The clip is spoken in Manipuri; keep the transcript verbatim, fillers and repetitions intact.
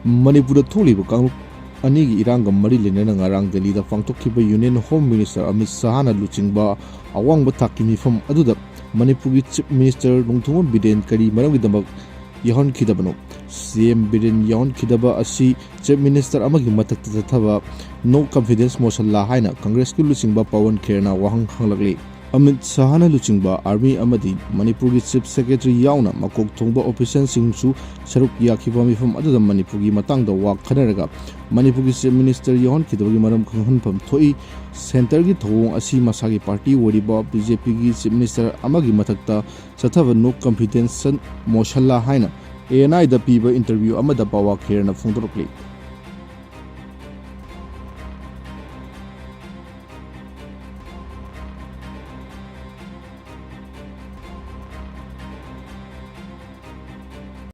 ꯃꯅꯤꯄꯨꯔꯗ ꯊꯣꯛꯂꯤꯕ ꯀꯥꯡꯂꯨꯞ ꯑꯅꯤꯒꯤ ꯏꯔꯥꯡꯒ ꯃꯔꯤ ꯂꯩꯅꯅ ꯉꯔꯥꯡ ꯗꯦꯜꯂꯤꯗ ꯄꯥꯡꯊꯣꯛꯈꯤꯕ Union Home Minister ꯑꯃꯤꯠ ꯁꯍꯥꯅ ꯂꯨꯆꯤꯡꯕ ꯑꯋꯥꯡꯕ ꯊꯥꯛꯀꯤ ꯃꯤꯐꯝ ꯑꯗꯨꯗ ꯃꯅꯤꯄꯨꯔꯒꯤ Chief Minister ꯅꯣꯡꯊꯣꯝꯕꯝ ꯕꯤꯔꯦꯟ ꯀꯔꯤ ꯃꯔꯝꯒꯤꯗꯃꯛ ꯌꯥꯎꯍꯟꯈꯤꯗꯕꯅꯣ? CM ꯕꯤꯔꯦꯟ ꯌꯥꯎꯍꯟꯈꯤꯗꯕ ꯑꯁꯤ Chief Minister ꯑꯃꯒꯤ ꯃꯊꯛꯇ ꯆꯠꯊꯕ No Confidence Motion ꯂꯥ ꯍꯥꯏꯅ ꯀꯪꯒ꯭ꯔꯦꯁꯀꯤ ꯂꯨꯆꯤꯡꯕ ꯄꯋꯟ ꯈꯦꯔꯅ ꯋꯥꯍꯪ ꯍꯪꯂꯛꯂꯤ꯫ ꯑꯃꯤꯠ ꯁꯍꯥꯅ ꯂꯨꯆꯤꯡꯕ Army ꯑꯃꯗꯤ ꯃꯅꯤꯄꯨꯔꯒꯤ Chief Secretary ꯌꯥꯎꯅ ꯃꯀꯣꯛ ꯊꯣꯡꯕ officialꯁꯤꯡꯁꯨ ꯁꯔꯨꯛ ꯌꯥꯈꯤꯕ ꯃꯤꯐꯝ ꯑꯗꯨꯗ ꯃꯅꯤꯄꯨꯔꯒꯤ ꯃꯇꯥꯡꯗ ꯋꯥ ꯈꯟꯅꯔꯒ ꯃꯅꯤꯄꯨꯔꯒꯤ Chief Minister ꯌꯥꯎꯍꯟꯈꯤꯗꯕꯒꯤ ꯃꯔꯝ ꯈꯪꯍꯟꯐꯝ ꯊꯣꯛꯏ꯫ Centreꯒꯤ ꯊꯧꯑꯣꯡ ꯑꯁꯤ ꯃꯁꯥꯒꯤ party ꯑꯣꯏꯔꯤꯕ BJPꯒꯤ Chief Minister ꯑꯃꯒꯤ ꯃꯊꯛꯇ ꯆꯠꯊꯕ No Confidence Motion ꯂꯥ ꯍꯥꯏꯅ ANIꯗ ꯄꯤꯕ interview ꯑꯃꯗ ꯄꯋꯥ ꯈꯦꯔꯅ ꯐꯣꯡꯗꯣꯔꯛꯂꯤ꯫